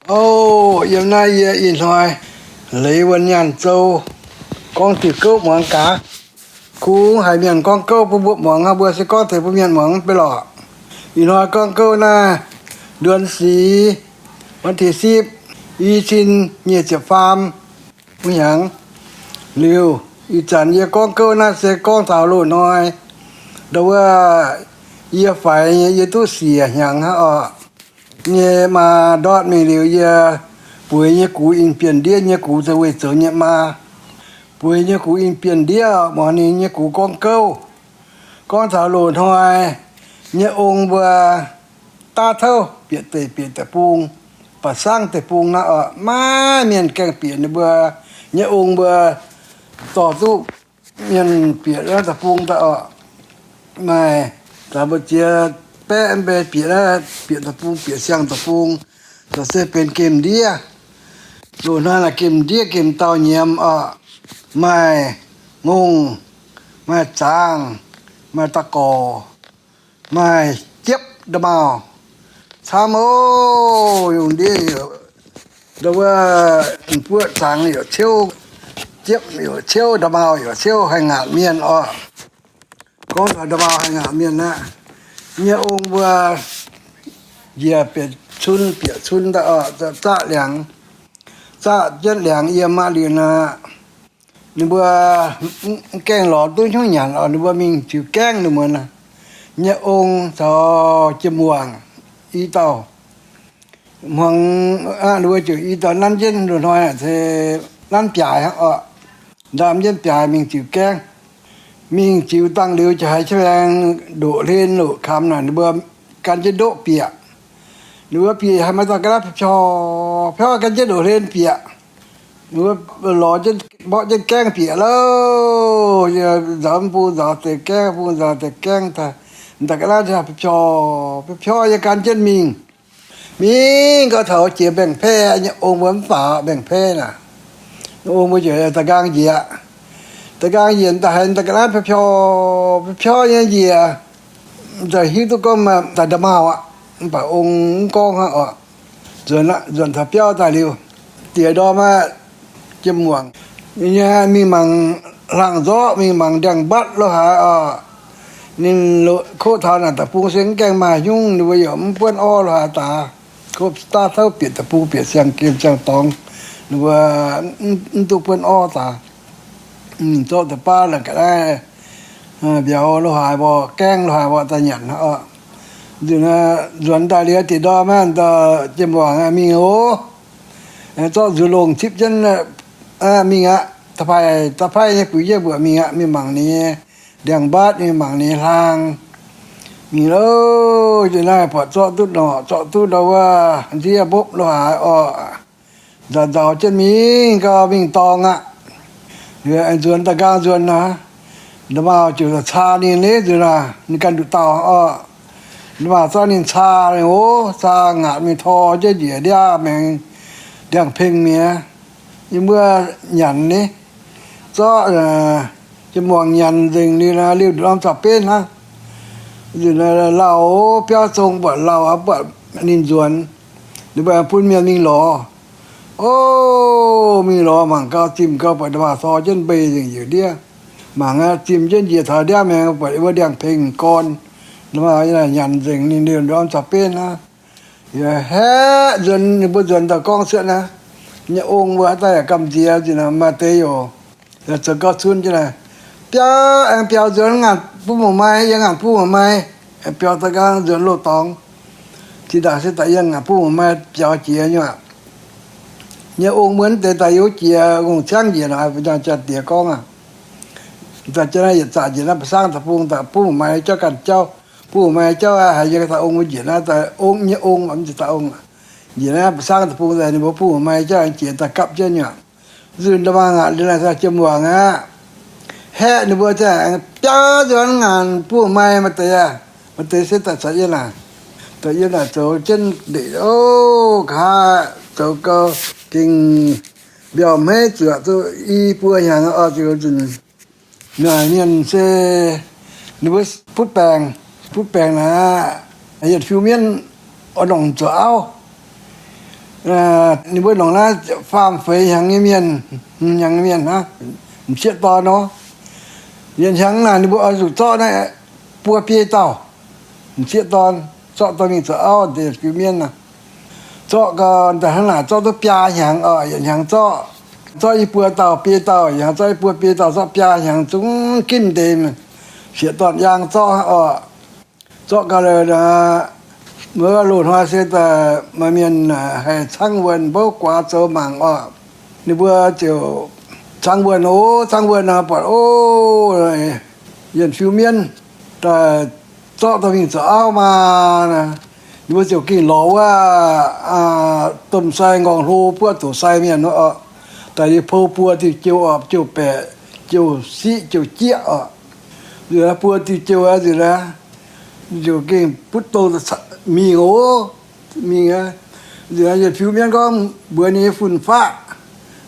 O, yiem naaiv yie ih hnoi leiz wuov nyaanh zou gorngv diuh gouv muangx gaax. Kungx haiz mienh gorngv gouv bun mbuo muangx hnangv, mbuo se gorngv tengx mbuo mienh muangx mv bei lorqc. Ih hnoi gorngv gouv naaiv เดือนสี่ วันที่สิบ i cin nyic ziepc faam hnyangx liuz, ih zanc yie gorngv gouv naaiv se gorngv taux loz-hnoi ndau wuov yie faix nyei, yie duqv siec hnyangx hnangv oc. Nyei maa ndortv mingh liuz, yie bueix nyei gux in bienh ndiev nyei gux, zoux weih zoux nyei maa, bueix nyei gux in bienh ndiev, muangx ninh nyei gux gorngv gouv, gorngv taux loz-hnoi nyei ong mbuo daav touv bieqc deic bieqc deic-bung, baac saangv deic-bung naaiv oc, maiv mienh gaengh bieqc ninh mbuo nyei ong mbuo, dorh duqv mienh bieqc naaiv deic-bung daaih oc. Maaih zaax mbu'ziex baeqv mv bei bieqc naaiv, bieqc deic-bung, bieqc siang deic-bung, za'gengh se benx gemh ndiev. Loz-hnoi naaic gemh ndiev gemh dauh nyiemz oc. Maaih ngongh, maaih zaangh, maaih da'gorc, maaih jiepv nda'maauh camv oc. Yungh ndiev heuc ndau wuov, buoqv zaangx heuc ciouv, jiepv heuc ciouv, nda'maauh heuc ciouv, haih ngaatc mienh oc. Gorngv taux nda'maauh haih ngaatc mienh aqv. Nyei ong mbuo njiec bieqc cun, bieqc cun daaih oc, zaqv liangx, zaqv jienv liangx yiem aqv liuz naaic, ninh mbuo mv gaengh lorz duqv hnyouv nyanc oc, ninh mbuo mingh ziux gaengv ninh mbuo naaic. Nyei ong caux jiem-muangc i dauh, hmuangx aqv, ninh mbuo ziouc i dauh nanv jienv loz-hnoi se nanv biaaix hnangv oc. Ndaam jienv biaaix mingh ziux gaengv. Mingh ziux dangh liuz ziouc haiz qaqv laengz ndoqc hlen loqc kamx naaic, ninh mbuo gan jienv ndoqv bieqc. Ninh mbuo bieqc haiz maaih dauh ga'naaiv piaux-piaux gan jienv ndoqc hlen bieqc. Ninh mbuo lorz jienv mborqv jienv gaengv bieqc loh. Nzaaux bung nzaaux deix gaengv, bung nzaaux deix gaengv daaih, dauh ga'naaiv piaux-piaux nyei gan jienv mingh. Mingh gau taux jiex mbaengx-paeqv nyei, ong mbuo mv baac mbaengx-paeqv naaic, ong mbuo ziouc da'nqaang njiec. Da'nqaang njiec daaih haiz dauh ga'naaiv piaux-piaux, piaux-piaux nyei njiec, daaih hiuv duqv gorngv maaih daaih nda'maauh aqv. Mv baac ong mv gorngv hnangv oc. Nzuonx aqv, nzuonx taux biauv daaih liuz, diex ndorm aqv, jiem-muangc nyei mingh mangc hlang nzorqv, mingh mangc ndiangx-mbatv lo haaix oc. Ninh koqv taux naaic deic-bung se mv gaengh maaih nyungc, ninh mbuo yaac mv buonv orv lo haaix daaih. Koqv daav touv bieqc deic-bung, bieqc siang-gemh siang-dorngx, ninh mbuo mv duqv buonv orv daaih. Zorqv deix baav la'ga'naaiv mbiauz lo haaix mborqv, gaengv lo haaix mborqv daaih nyanc oc. Nzuonx daaih liuz diex ndorm aqv, dauh jiem-muangc mingh oc. Zorqv nzuqc longh cipv jienv mingh aqv. Da'faih da'faih nyei guix jienv mbuoqc mingh aqv, mingh mangc ninh nyei ndiangx-mbatv, mingh mangc ninh nyei hlaang. Mingh loh, nzunc naaiv buatc zorqv duqv norqc, zorqv duqv ndau wuov nziev mbopv lo haaix oc. Nzauc nzauc jienv mingh gau, mingh dorngh aqv. Nzuonx da'nqaang nzuonx naaic, nda'maauh ziouc caa ninh leh nzuonx naaic, ninh ganh nduqc dauh oc. Nda'maauh zorqv ninh caa, oc, caa ngaatc mingh tor jienv njiec ndiangx-maengx, ndiangx-pengx mi'aqv. Yie mbuo nyanc ni, zorqv jiem-muangc nyanc nzengc liuz, liuz ndorm caux benv hnangv. Nzunc lauh, biauv zong buatc lauh aqv, buatc ninh nzuonx, ninh mbuo bun mienh mingh lorz. O, mingh lorz mangc gau, zimh gau, buatc nda'maauh tor jienv mbeix nzengc njiec ndiev. Mangc aqv, zimh jienv njiec taux ndiangx-maengx, buatc wuov ndiangx-pengx gorn. Nda'maauh nyanc nzengc ninh liuz ndorm caux benv hnangv. Haeqv nzuonx, ninh mbuo nzuonx daaih gorngv cuotv naaiv, nyei ong mbuo haaix dauh yaac gamh nziex nzunc, maaih deix youc zoux gauh cun jienv naaic, biauv, aengx biaux nzuonx ngaanc bun muoz-mai, yie ngaanc bun muoz-mai. Biaux daaih nqaang nzuonx loz-dorngx, zinh ndaangc se daaih yie ngaanc bun muoz-mai biaux jiex nyei aqv. Nyei ong mbuo deix daaih youc jiex ngongh ciangv njiec naaic, jaa-diex gorngv aqv. Daaih jienv naaiv yietc zaqc njiec naaiv ba'sangv deic-bung daaih bun muoz-mai jauv ganh jauv, bun muoz-mai jauv haiz yie daaih ong mbuo njiec naaiv daaih ong nyei ong, mv zeiz daaih ong, njiec naaiv ba'sangv deic-bung daaih ninh mbuo bun muoz-mai jauv jiex daaih gapv jienv nyei aqv. Nzunc nda'maauh ngaatc liuz naaic, jiem-muangc aqv, haeqv ninh mbuo ziouc biauv nzuonx ngaanc bun muoz-mai maaih deix aqv. Maaih deix se daaih caux yie naaic, daaih yie naaic zoux jienv ndeic, o, nqa'haav zoux gau, gengh mbiauh hmeiv zuoqc duqv i buo hnyangx oc. Ziouc nzunc naaic mienh se ninh mbuo butv baengc, butv baengc naaic, yietc fiuv mienv oix nongc zoux auv. Ninh mbuo longc naaiv faam-feix hnyangx nyei mienh, hnyangx nyei mienh hnangv, m'sieqv dorn nor. Yietc hnyangx naaic ninh mbuo oix zuqc zorqv naaiv buo biei dauh m'sieqv dorn, zorqv dorh mingh zoux auv deix fiu mienv. Zorqv gau, daaih hnangv naaic zorqv duqv biaa hnyangx oc, yietc hnyangx zorqv, zorqv i buo dauh biei dauh, yietc hnyangx zorqv i buo biei dauh, zorqv biaa hnyangx zungv ginv deix m'sieqv dorn yaang zorqv oc. Zorqv gau lorqc, mbuo loz-hnoi se daaih maaih mienh haih caangv wuonh mbouv guaax zoux mangc oc. Ninh mbuo ziouc caangv wuonh oc, caangv wuonh nor buatc o, yienh fiu mienv daaih zorqv dorh mingh zoux auv maah. Ninh mbuo ziouc gengh lorz wuov domh sai nqorngv-hlo buov doqc sai mienh nor oc, daaih liuz pou buo diuh jou oc, jou baeqc, jou siqv, jou jieqv oc. Nzunc buo diuh jou aqv, nzunc ziouc gengh butv douz mingh oc. Mingh aqv, nzunc yienh fiu mienv gorngv mbuox ninh nyei fun-faqv,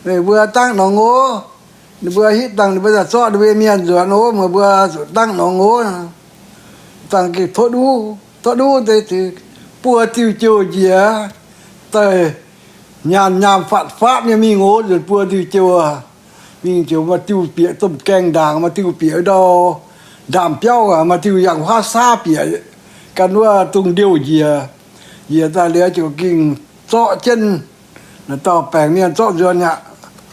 meih mbuo dangv nongx oc. Ninh mbuo hitv dangh ninh mbuo daaih zorqv ninh mbuo mienh nzuonx oc, meih mbuo zuqc dangv nongx oc. Dangh gengh tov duqv, tov duqv deix buo diuh jouh njiec daaih nyaanh nyaanh fatv fatv nyei mingh oc, nzuonx buo diuh jouh. Mingh ziouc maaih diuh bieqc domh gaengh ndaangc, maaih diuh bieqc ndau ndaamv-biauv, maaih diuh yangh huaav saav bieqc gan wuov dungz ndiouh njiec. Njiec daaih liuz ziouc gengh zorqv jienv naaiv dauh baengc mienh zorqv nzuonx aqv.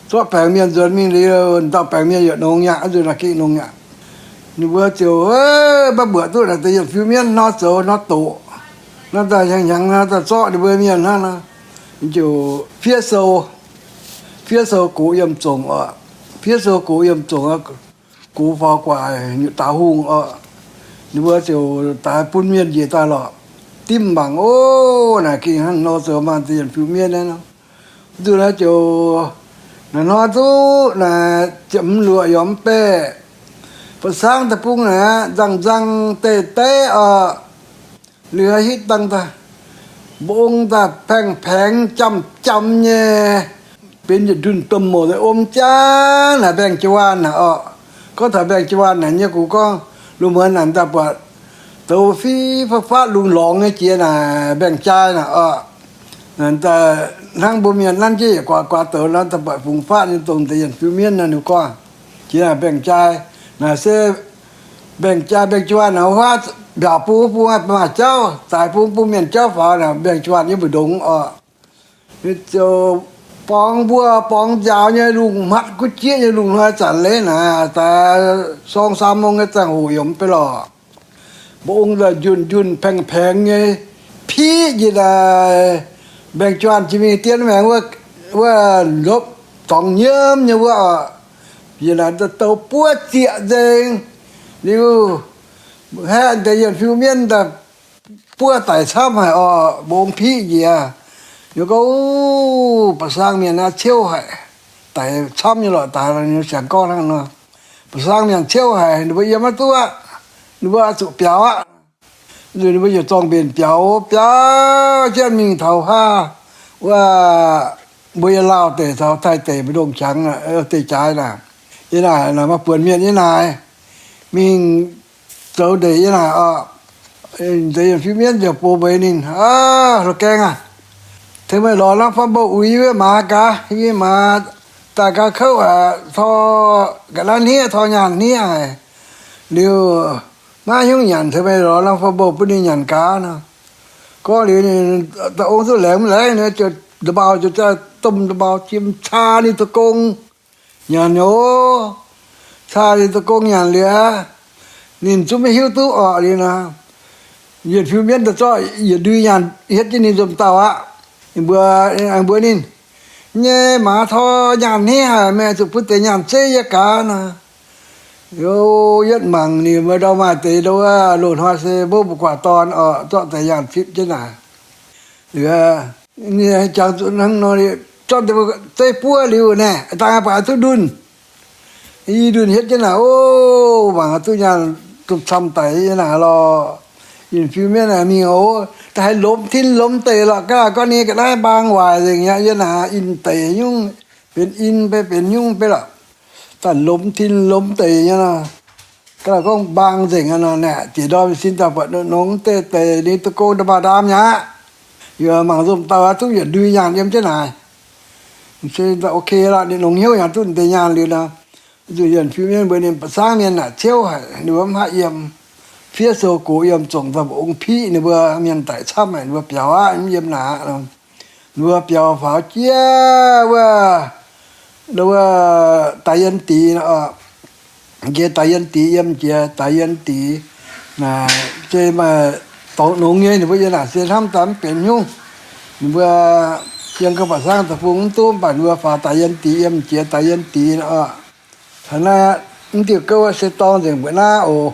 Zorqv baengc mienh nzuonx mingh liuz, dauh baengc mienh yaac nongx aqv, nzuonx naaic gengh nongx aqv. Ninh mbuo ziouc maiv mbuoqc duqv naaic deix yienh fiu mienv nor zoux nor doqc. Naaiv daaih hnyangx hnyangx naaiv daaih zorqv ninh mbuo mienh hnangv nor, ziouc fiev sou, fiev sou gox yiem zongc oc. Fiev sou gox yiem zongc, gox faaux gu'nguaaic nyutc daaih hungh oc. Ninh mbuo ziouc daaih bun mienh njiec daaih lorqc. Dimv mangc, o, naaic gengh hnangv nor zoux maaih deix yienh fiu mienv naaiv nor. Zuqc naaiv ziouc naaic hnoi duqv naaic ziepc hmz luoqc yaac mv baeqc, ba'sangv deic-bung naaic nzangc nzang deix deix oc. Liuz hitv dangh daaih, mba'ong daaih paengx-paengx jamh-jamh nyei, benx yietc ndunh domh mouc daaih om jaax naaic mbaengx-jaa-waanh naaic oc. Gorngv taux mbaengx-jaa-waanh naaic nyei, gorngv lungh muonz naaic daaih buatc douz fiv fatv fatv lungh lorngx nyei jiex naaic mbaengx-jaa naaic oc. Naaic daaih hnangv mbuo mienh nanv jienv yietc guaax guaax douz nor, daaih buatc fungx fatv nyei dongh deix yienh fiu mienv naaic, ninh gorngv jiex naaic mbaengx-jaa. Naaic se mbaengx-jaa, mbaengx-jaa-waanh naaic huaav mbiaauc bung bung maaih jauv, zaaix bung bung mienh jauv faaux naaic mbaengx-jaa-waanh nyei mbu'ndongx oc. Ziouc borngz mbuo borngz nziaaux nyei lungh hmatv guv jieqv nyei lungh hnoi zanc leiz naaic, daaih sorng saam mong nyei ziangh hoc yaac mv bei lorqc. Mba'ong daaih njunh njunh paengx paengx nyei piqv njiec daaih mbaengx-jaa-waanh jiex mingh dien maengx wuov, wuov lopv dorngx nyiemv nyei wuov oc. Yie naaic daaih douz buov zieqc nzengc. Liuz haeqv deix yienh fiu mienv daaih buov daic camv haic oc, mba'ong piqv njiec. Liuz gorngv, ba'sangv mienh naaiv ciouv haic, daic camv nyei lorqc. Daaih ninh siang gorngv hnangv nor, ba'sangv mienh ciouv haic, ninh mbuo yiem maiv duqv aqv. Ninh mbuo zuqc biaux aqv. Nzunc ninh mbuo yietc zorng mbenc biaux, biaux jienv mingh taux haav wuov mbuo yiem Laauh deic taux Taiv deic mbu'ndongx qangx deic-jaaix naaic. Yie naaic maaih buonc mienh yie naaic mingh zoux ndeic yie naaic oc. Deix yienh fiu mienv ziouc bov mbeix ninh, Aav, loz-gaeng aah! Tengx meih lorz norm fam mbou uix yie maaz gaax. Yie maaz daaih gaax kouv aqv, tor ga'naaiv hniev, tor nyaanh hniev haic. Liuz maiv hnyungv nyanc, tengx meih lorz norm fam mbou bun ninh nyanc gaax nor. Gorngv liuz ninh da'ong duqv laengz mv laengz, ninh ziouc nda'maauh ziouc daaih domh nda'maauh jiem caa ninh deic-gong nyanc nyei oc. Caa ninh deic-gong nyanc liuz, ninh zungv maiv hiuv duqv orqc liuz nor, yienh fiu mienv daaih zorqv yietc ndui nyaanh hietv jienv ninh nzomh dauh aqv. Ninh mbuo, aengx mbuox ninh, Nyei maaz tor nyaanh hniev haic, meih zuqc bun deix nyaanh zeiv yie gaax nor. Liuz yietv mangc ninh mbuo ndau maaih deix ndau wuov loz-hnoi se mbuo mbu'guaaic dorn oc, zorqv deix nyaanh zipv jienv naaic. Liuz ninh jangx zuqc hnangv nor, zorqv deix zeiv buov liuz naaic, dangh baac duqv ndunh. I ndunh hietv jienv naaic, o, mangc duqv nyaanh duqv camv daic yie naaic lorqc. Yienh fiu mienv naaic mingh oc, daaih haih lomz tin lomz deic lorqc. Ga'naaiv gorngv ninh ga'naaiv mbaang waaic nzengc aqv. Yie naaic in deic nyungc, benx in bei benx nyungc bei lorqc. Daaih lomz tin lomz deic nyei nor. Ga'naaiv gorngv mbaang nzengc aqv nor, naaic diex ndorm sin daaih buatc nongx deix deic ninh deic-gong nda'maauh ndaam mi'aqv. Yie mangc nzunc dauh aqv, duqv yietc ndui nyaanh yiem jienv naaic. Se ok lorqc, ninh longx hnyouv yaac duqv deix nyaanh liuz nor. Zuqc yienc fim mienh mbuox ninh ba'sangv mienh naaic ciouv haic, ninh mbuo mv haih yiem. Fiev sou gox yiem, zongc daaih mbuo ong piqv, ninh mbuo mienh daic camv haic, ninh mbuo biaux aqv, mv yiem naaic aqv. Ninh mbuo biaux faaux jiex wuov, wuov Daaix Yien Dix, nqiex Daaix Yien Dix, yiem jiex Daaix Yien Dix. Naaic se maaih dorngx nongx nyei, ninh mbuo yiem naaic se hnamv daaih mv benx hnyouv. Ninh mbuo yiem gau ba'sangv deic-bung mv duqv, mv baac ninh mbuo faaux Daaix Yien Dix, yiem jiex Daaix Yien Dix. Taux naaiv mv diuh gouv se dorng nzengc mbuo naaiv oc.